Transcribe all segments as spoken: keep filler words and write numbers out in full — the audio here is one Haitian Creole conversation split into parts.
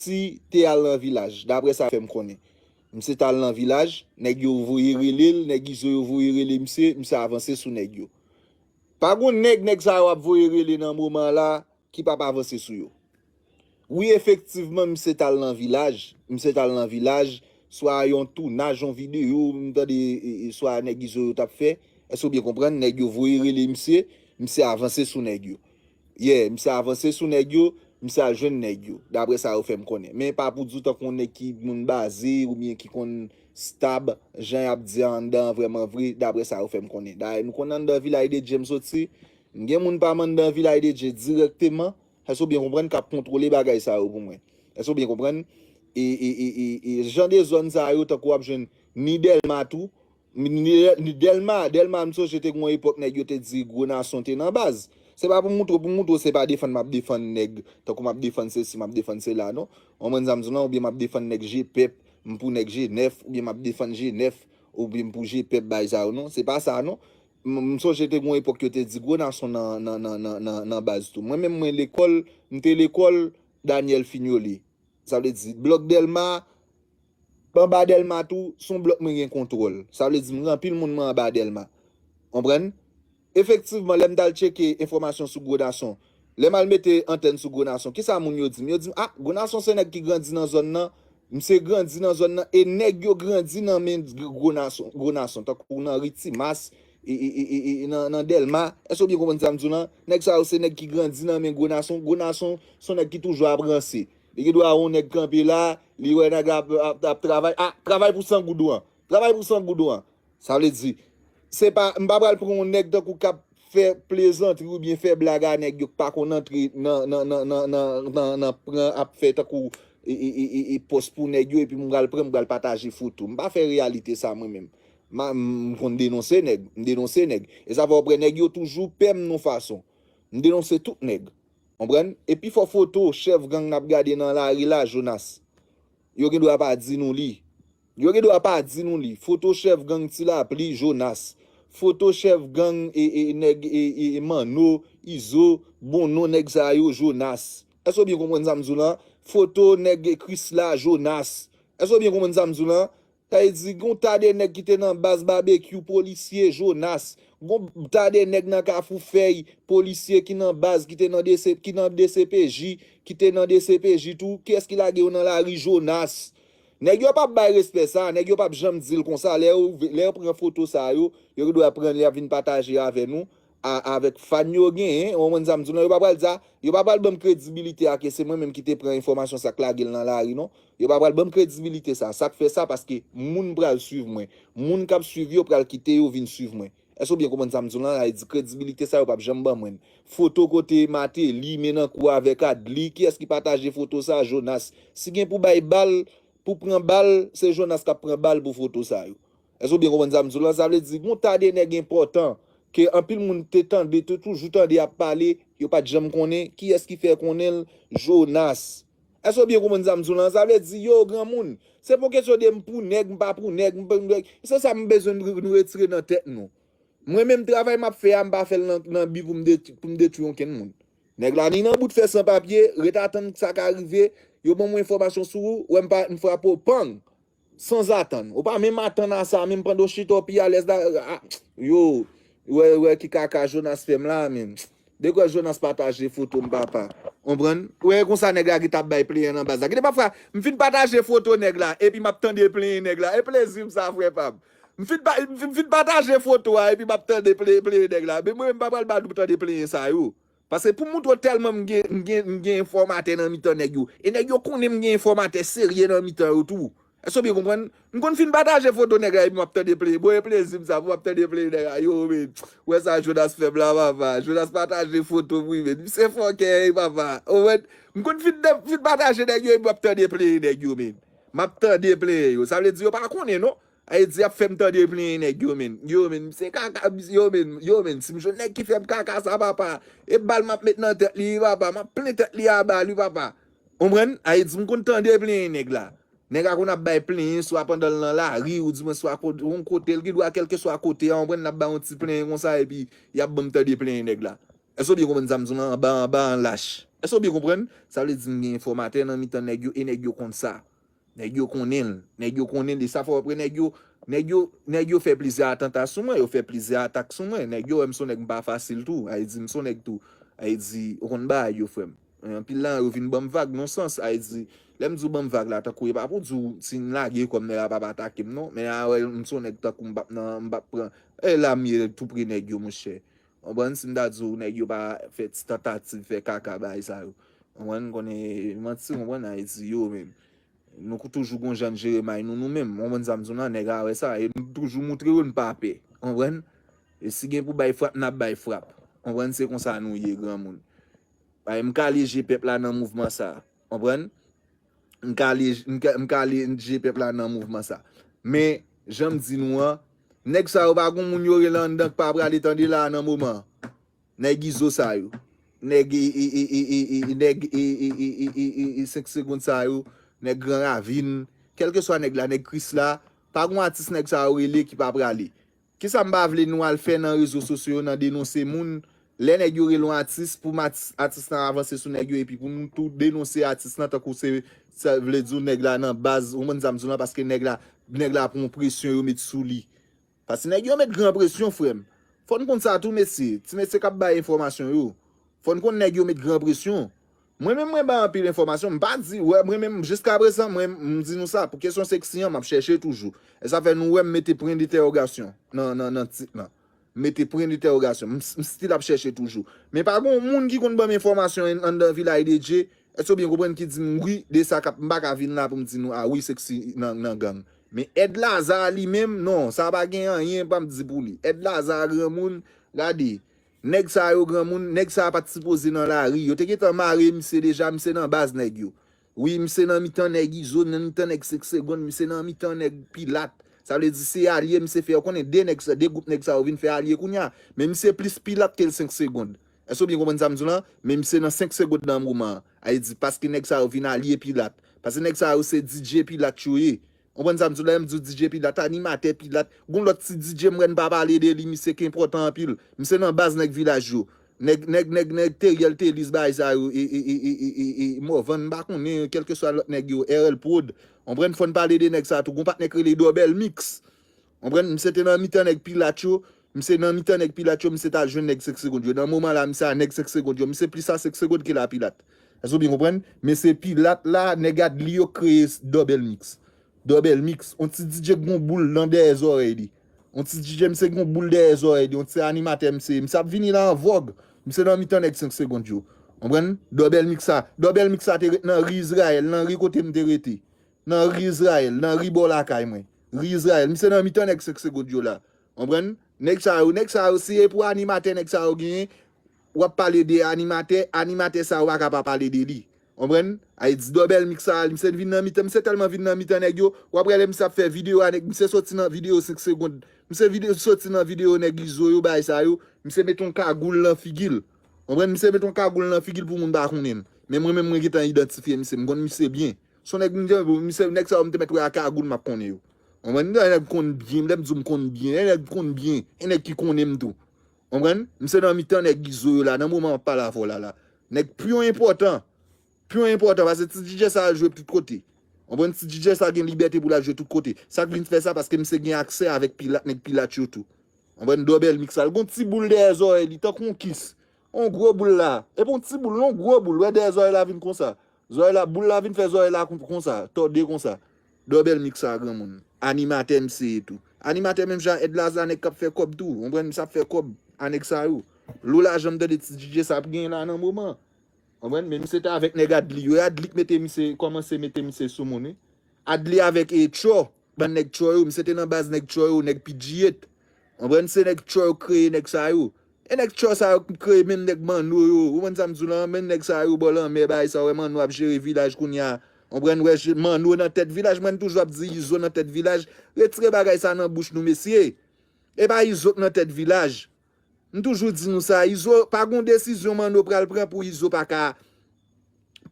Soti te al nan vilaj, daprè sa yo fè m konnen. Misye t al nan vilaj, nèg yo voye rele l, nèg Izo yo voye rele misye, misye avanse sou nèg yo. Pa gon nèg, nèg sa yo ap voye rele nan moman la ki p ap avanse sou yo. Wi, efektivman, misye t al nan vilaj, misye t al nan vilaj, swa yon tounaj, yon videyo, m tande, e, e, swa nèg Izo yo t ap fè, èske w byen konprann, nèg yo voye rele misye, misye avanse sou nèg yo. Yeah, misye avanse sou nèg yo, misye al jwenn nèg yo, daprè sa yo fè m konnen. Men pa pou di w tankou yon nèg ki moun baze oubyen ki konn stab, jan y ap di a anndan an vrèman vre, daprè sa yo fè m konnen. Dayè, nou konn anndan vilaj de Dye m soti, m gen moun pa m anndan vilaj de Dye dirèkteman, èske w byen konprann, k ap kontwole bagay sa yo pou mwen. Èske w byen konprann? E, e, e, e, e jan de zòn sa yo, tankou w ap jwenn ni Dèlma tou, ni, ni Dèlma, Dèlma, m sonje te gen yon epòk nèg yo te di Gwo Nason te nan baz. Se pa pou m montre, pou m montre w, se pa defann m ap defann nèg, tankou m ap defann sesi, m ap defann sela, non. Ou konprann sa m di w lan, oubyen m ap defann nèg G pèp, m pou nèg G nèf, oubyen m ap defann G nèf, oubyen m pou G pèp, bagay sa yo, non. Se pa sa, non. M, m sonje te gen yon epòk yo te di Gwo Nason nan, nan, nan, nan, nan, nan baz tou. Mwen menm, mwen lekòl, m te lekòl Daniel Fignolé. Sa vle di, blòk Dèlma, anba Dèlma tou, se yon blòk mwen gen kontwòl. Sa vle di, m gen anpil moun mwen anba Dèlma. Konprann? Efektivman, lè m t al tcheke enfòmasyon sou Gwo Nason, lè m al mete antèn sou Gwo Nason, kisa moun yo di m? Yo di m, a, Gwo Nason se nèg ki grandi nan zòn nan, misye grandi nan zòn nan, e nèg yo grandi nan men Gwo Nason, Gwo Nason, tankou nan Ritimas, e, e, e, e, e, nan, nan Dèlma. Èske w byen konprann sa m di w lan? Nèg sa yo se nèg ki grandi nan men Gwo Nason. Gwo Nason se yon nèg ki toujou ap ranse. Li gen dwa wè yon nèg kanpe la, li wè nèg la ap, ap, ap travay. A, travay pou san goud ou an. Travay pou san goud ou an. Sa vle di, se pa, m pa pral pran yon nèg tankou k ap fè plezantri oubyen fè blag a nèg yo k pa konn antre nan, nan, nan, nan, nan, nan, nan pran ap fè tankou e, e, e, e, e pòs pou nèg yo, epi m pral pran, m pral pataje foto. M pa fè reyalite sa mwen menm. Ma, m konn denonse nèg, m denonse nèg. E sa fè w wè nèg yo toujou pè m yon fason. M denonse tout nèg. Konprann? E pi fò foto chèf gang n ap gade nan lari la, Jonas. Yo gen dwa pa di nou li. Yo gen dwa pa di nou li. Foto chèf gang Ti Lapli, Jonas. Foto chèf gang e, e, nèg e, e, e Manno, Izo, bon non nèg sa yo, Jonas. Èske w byen konprann sa m di w lan? Foto nèg Krisla, Jonas. Èske w byen konprann sa m di w lan? Sa vle di, gon ta de nèg ki te nan baz Babekyou, polisye, Jonas. Gon ta de nèg nan Kafou Fèy, polisye ki nan baz, ki te nan D C, ki nan D C P J, ki te nan D C P J tou. Kiyès ki lage yo nan lari? Jonas. Nèg yo p ap bay respè sa, nèg yo p ap janm di l konsa. Lè yo, lè yo pran foto sa yo, yo dwe pran li ap vin pataje avè nou, a, avèk fan yo genyen, ou konprann sa m di w lan, yo pa pral di a, yo pa pral ban m kredibilite a ke se mwen menm ki te pran enfòmasyon sa k lage l nan lari non. Yo pa pral ban m kredibilite sa. Sa k fè sa? Paske moun pral swiv mwen. Moun k ap swiv yo pral kite yo vin swiv mwen. Èske w byen konprann sa m di w lan? Sa vle di kredibilite sa yo p ap janm ban mwen. Foto kote Martelly, men nan kou avèk Adly, kiyès ki pataje foto sa? Jonas. Si gen pou bay bal, pou pran bal, se Jonas k ap pran bal pou foto sa yo. Èske w byen konprann sa m di w lan? Sa vle di, gon ta de nèg enpòtan ke anpil moun te tande, te toujou tande ap pale, yo pa t janm konnen. Kiyès ki fè konnen l? Jonas. Èske w byen konprann sa m di w lan? Sa vle di, yo, granmoun, se pa yon kesyon de m pou nèg, m pa pou nèg, m pa, m, se sa m bezwen nou, nou retire nan tèt nou. Mwen menm, travay m ap fè a, m pa fè l nan, nan bi pou m detwi, pou m detwi okenn moun. Nèg la ni nan bout fè san papye, ret atann sa ka rive, yo ban mwen enfòmasyon sou ou, wè m pa, m frape w, pang! Sanzatann. Ou pa menm atann a sa, menm pandan w chita w pi alèz la, a, yo, wè, wè ki kaka Jonas fè m la, menm. Dekwè Jonas pataje foto m, papa. Konprann? Wè, konsa nèg la ki t ap bay plenyen nan baz la. Gade pafwa, m fin pataje foto nèg la, epi m ap tande plenyen nèg la. E plezi m sa, frè pa m. M fin, pa, m fin, fin pataje foto a, epi m ap tande plenyen, plenyen nèg la. Men mwen, m pa pral ba nou tande plenyen sa yo. Paske pou m montre w tèlman m gen, m gen, m gen enfòmatè nan mitan nèg yo. E nèg yo konnen m gen enfòmatè serye nan mitan yo tou. Èske w byen konprann? M konn fin pataje foto nèg la epi m ap tande plenyen. Bon, e plezi m sa pou m ap tande plenyen nèg la. Yo, men, wè sa Jonas fè m la, papa. Jonas pataje foto m wi, men. Misye fòkè, wi, papa. Ou wè, m konn fin, fin pataje nèg yo epi m ap tande plenyen nèg yo, men. M ap tande plenyen yo. Sa vle di yo pa konnen, non. Sa vle di y ap fè m tande plenyen nèg yo, men. Yo, men, se kaka, yo, men, yo, men, si m jwenn nèg ki fè m kaka sa, papa, e bal m ap met nan tèt li, wi, papa, m ap plen tèt li a bal, wi, papa. Konprann? Sa vle di m konn tande plenyen nèg la. Nèg la konn ap bay plenyen, swa pandan l nan lari, oudimwen swa kote, yon kote, l gen dwa kèlkeswa kote a, konprann, l ap bay yon ti plenyen konsa, epi y ap ban m tande plenyen nèg la. Èske w byen konprann sa m di w lan? Anba, anba an lach. Èske w byen konprann? Sa vle di m gen enfòmatè nan mitan nèg yo, e nèg yo konn sa. Nèg yo konnen l. Nèg yo konnen l. E sa fè w apre nèg yo, nèg yo, nèg yo fè plizyè atanta sou mwen, yo fè plizyè atak sou mwen. Nèg yo wè m se yon nèg m pa fasil tou. Sa vle di m se yon nèg tou. Sa vle di, ou konn bagay yo, frè m. Anpil la, yo vin ban m vag, nan sans. Sa vle di, lè m di w ban m vag la, tankou e pa pou di w si n lage kò m, nèg la p ap atake m, non. Men a wè, m se yon nèg tankou m p ap nan, m p ap pran. E la m ye tou pre nèg yo, monchè. Konprann? Si m ta di w, nèg yo pa fè ti tantativ, fè kaka, bagay sa yo. Konprann? Konnen manti, konprann? Sa vle di yo menm. Nou toujou gon jan n jere may nou, nou menm. Konprann sa m di w lan? Nèg a wè sa. E m toujou moutre yo n pa pè. Konprann? E si gen pou bay frap, n ap bay frap. Konprann? Se konsa nou ye, granmoun. Bay, m kale je pèp la nan mouvman sa. Konprann? M kale, m ka- m kale je pèp la nan mouvman sa. Men, jan m di nou an, nèg sa yo pa gon moun yo rele anndan k pa prale tande la nan moman. Nèg Izo sa yo. Nèg e, e, e, e, e, e, nèg e, e, e, e, e, e, e, senk segonn sa yo. Nèg Gran Ravin. Kèlkeswa nèg la, nèg Kris la. Pa gon atis nèg sa yo rele ki pa prale. Kisa m pa vle nou al fè nan rezo sosyo yo nan denonse moun? Lè nèg yo rele yon atis, pou m atis, atis lan avanse sou nèg yo, epi pou nou tou denonse atis lan, tankou se, sa vle di w nèg la nan baz, ou konprann sa m di w lan, paske nèg la, nèg la pran yon presyon yo met sou li. Paske nèg yo met gran presyon, frè m. Fò n konn sa tou, mesye. Ti mesye k ap bay enfòmasyon yo. Fò n konn nèg yo met gran presyon. Mwen menm, mwen bay anpil enfòmasyon. M pa di, wè, mwen menm, jiskaprezan, mwen, m di nou sa, pou kesyon seksi an, m ap chèche toujou. E sa fè nou wè m mete pwen dentèwogasyon nan, nan, nan tit lan. M mete pwen dentèwogasyon. M, m still ap chèche toujou. Men pa gen yon moun ki konn ban m enfòmasyon an, anndan Vilaj de Dye. Èske w byen konprann ki di m wi, de sa k ap, m pa ka vin la pou m di nou, a wi, seksi nan, nan gang. Men Èd Laza li menm, non, sa pa gen anyen pou m di pou li. Èd Laza granmoun, gade, nèg sa yo granmoun, nèg sa pa t sipoze nan lari. Yo te gentan mare misye deja, misye nan baz nèg yo. Wi, misye nan mitan nèg Izo, nan mitan nèg senk segonn, misye nan mitan nèg Pilat. Sa vle di se alye misye fè. Ou konnen de nèg sa, de gwoup nèg sa yo vin fè alye kounye a. Men misye plis Pilat ke l senk segonn. Èske w byen konprann sa m di w lan? Men misye nan senk segonn nan moman an. Sa vle di paske nèg sa yo vin alye Pilat. Paske nèg sa yo se D J Pilat yo ye. Konprann sa m di w la, lè m di w D J Pilat, animatè Pilat. Gon lòt ti D J m wè n pa pale de li, misye ki enpòtan anpil. Misye nan baz nèg Vilaj yo. Nèg, nèg, nèg, nèg Teriel Telis bagay sa yo, e, e, e, Morvan, m pa konnen, kèlkeswa lòt nèg yo, R L Prod. Konprann, fò n pale de nèg sa tou. Gon patnè k rele Double Mix. Konprann, misye te nan mitan nèg Pilat yo, misye nan mitan nèg Pilat yo, misye t al jwenn nèg senk segonn yo. Nan moman la, misye a nèg senk segonn yo, misye plis a senk segonn ke la Pilat. Èske w byen konprann? Men se Pilat la, nèg Adli yo kreye Double Mix. Double Mix, on ti D J k gon boul nan dèyè zòrèy li. On ti D J misye gon boul dèyè zòrèy li, on ti animatè misye, misye ap vini la an vòg. Misye nan mitan nèg senk segonn yo. Konprann? Double Mix sa, Double Mix sa te ret nan ri Izrayèl, nan ri kote m te rete. Nan ri Izrayèl, nan ri bò lakay mwen. Ri Izrayèl, misye nan mitan nèg senk segonn yo la. Konprann? Nèg sa yo, nèg sa yo, si e pou animatè nèg sa yo genyen, w ap pale de animatè, animatè sa yo pa ka pa pale de li. Konprann? Ay di Double Mix sa, misye vin nan mitan, misye tèlman vin nan mitan nèg yo, w ap wè lè misye ap fè videyo a nèg, misye soti nan videyo senk segonn. Misye videyo soti nan videyo nèg Izo yo, bagay sa yo, misye mete yon kagoul nan figi l. Konprann? Misye mete yon kagoul nan figi l pou moun pa konnen l. Men mwen menm mwen gentan idantifye misye, m konn misye byen. Se yon nèg m te, misye, nèg sa yo m te mèt wè a kagoul m ap konnen yo. Konprann? Nèg konn byen, lè m di w m konn byen, e nèg konn byen, e nèg ki konnen m tou. Konprann? Misye nan mitan nèg Izo yo la, nan moman m ap pale avè w la la. Nèg pyon enpòtan. Pyon enpòtan, paske ti D J sa al jwe tout kote. Konprann? Ti D J sa gen libète pou l al jwe tout kote. Sa k vin fè sa, paske misye gen aksè avèk Pilat, nèg Pilat yo tou. Konprann? Double Mix sa. L gon ti boul dèyè zòrèy li, tankou yon kis. On gwo boul la. E pa yon ti boul, non, gwo boul. Wè dèyè zòrèy la vin konsa. Zòrèy la, boul la vin fè zòrèy la kon- konsa, tòde konsa. Double Mix sa, granmoun. Animatè misye ye tou. Animatè menm jan Èd Laza, nèg k ap fè kòb tou. Konprann? Misye ap fè kòb a nèg sa yo. Lo lajan m tande ti D J sa ap genyen la nan moman. Konprann? Men misye te avèk nèg Adli yo. E Adli k mete misye, kòmanse mete misye sou moun, wi. Adli avèk e Tchò. Bann nèg Tchò yo, misye te nan baz nèg Tchò yo, nèg P G eight. Konprann? Se nèg Tchò yo kreye nèg sa yo. E nèg Tchò sa yo kreye menm nèg Manno yo. Ou konprann sa m di w lan? Menm nèg sa yo bò lanmè, bagay sa yo, wè Manno ap jere vilaj kounye a. Konprann? Wè je- Manno nan tèt vilaj, mwen m toujou ap di Izo nan tèt vilaj. Retire bagay sa nan bouch nou, mesye. E pa Izo k nan tèt vilaj. M toujou di nou sa, Izo, pa gon desizyon Manno pral pran pou Izo pa ka,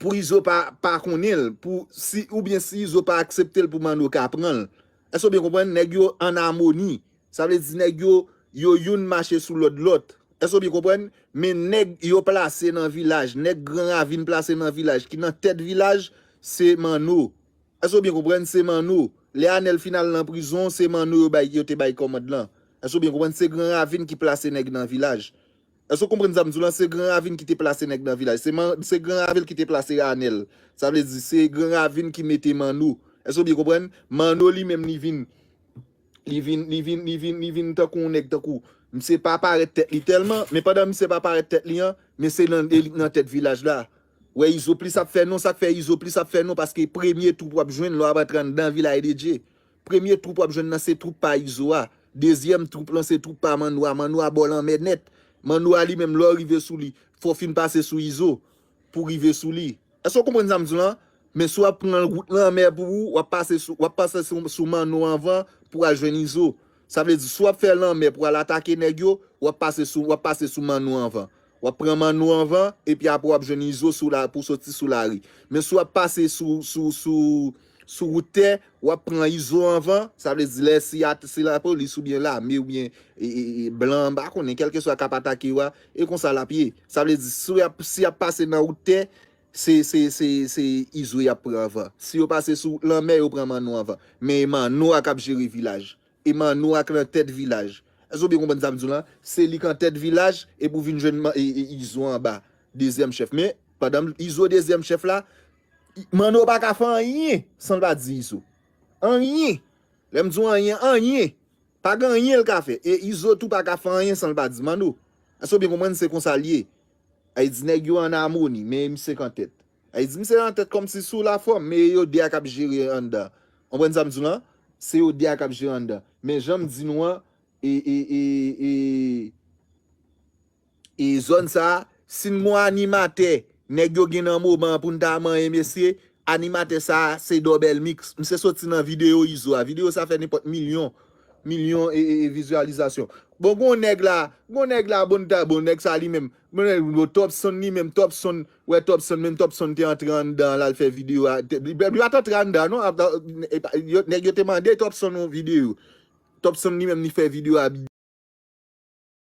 pou Izo pa, pa konnen l, pou si, oubyen si Izo pa aksepte l pou Manno ka pran l. Èske w byen konprann? Nèg yo an amoni. Sa vle di nèg yo, yo youn mache sou lòd lòt. Èske w byen konprann? Men nèg yo plase nan vilaj, nèg Gran Ravin plase nan vilaj, ki nan tèt vilaj, se Manno. Èske w byen konprann? Se Manno. Lè Anèl fin al nan prizon, se Manno yo bay, yo te bay kòmand lan. Èske w byen konprann? Se Gran Ravin ki plase nèg nan vilaj. Èske w konprann sa m di w lan? Se Gran Ravin ki te plase nèg nan vilaj. Se, man, se Gran Ravin ki te plase Anèl. Sa vle di, se Gran Ravin ki mete Manno. Èske w byen konprann? Manno li menm li vin, li vin, li vin, li vin, li vin tankou yon nèg tankou. Misye pa parèt tèt li tèlman, men pandan misye pa parèt tèt li an, men se nan, li nan tèt vilaj la. Wè Izo plis ap fè non, sa k fè Izo plis ap fè non, paske premye twoup w ap jwenn lè w ap antre anndan vilaj de Dye. Premye twoup w ap jwenn nan se twoup pa Izo a. Dezyèm twoup lan se twoup pa Manno a. Manno a bò lanmè nèt. Manno a li menm lè w rive sou li, fò w fin pase sou Izo pou w rive sou li. Èske w konprann sa m di w lan? Men si w ap pran wout lanmè pou ou, w ap pase sou, w ap pase sou, sou Manno anvan pou w al jwenn Izo. Sa vle di, si w ap fè lanmè pou w al atake nèg yo, w ap pase sou, w ap pase sou Manno anvan. W ap pran Manno anvan, epi apre w ap jwenn Izo sou la, pou soti sou lari. Men si w ap pase sou, sou, sou, sou wout tè, w ap pran Izo anvan, sa vle di lè si, a, si lapolis oubyen lame oubyen e, e, e, blan, m pa konnen, kèlkeswa k ap atake yo a, e konsa l ap ye. Sa vle di, si y ap, si y ap pase nan wout tè, se, se, se, se Izo y ap pran anvan. Si yo pase sou lanmè, yo pran Manno anvan. Men e Manno a k ap jere vilaj. E Manno a k nan tèt vilaj. Èske w byen konprann sa m di w lan? Se li k an tèt vilaj, epi w vin jwenn man, e, e, Izo anba. Dezyèm chèf. Men, pandan Izo dezyèm chèf la, I- Manno pa ka fè anyen san l pa di Izo. Anyen. Lè m di w anyen, anyen. Pa gen anyen l ka fè. E Izo tou pa ka fè anyen san l pa di Manno. Èske w byen konprann? Se konsa l ye. Ay di nèg yo an amoni, men misye k an tèt. Ay di misye an tèt kòmsi sou lafòm, men e yo de a k ap jere anndan. Konprann sa m di w lan? Se yo de a k ap jere anndan. Men jan m di nou an, e, e, e, e, e zòn sa a, si n gon animatè, nèg yo gen nan moman an pou n ta manyen mesye, animatè sa a se Dobel Mix. Misye soti nan videyo Izo a. Videyo sa fè nenpòt milyon, milyon e, e, e vizyalizasyon. Bon, gon nèg la, gon nèg la, bon, ta, bon, nèg sa li menm. Bon, nèg, bon, Topson li menm, Topson, wè Topson, menm Topson te antre anndan, l al fè videyo a. Te- Li, li pa t antre anndan, non. Ap- e pa- yo- Nèg yo te mande Topson yon videyo. Topson li menm, li fè videyo a.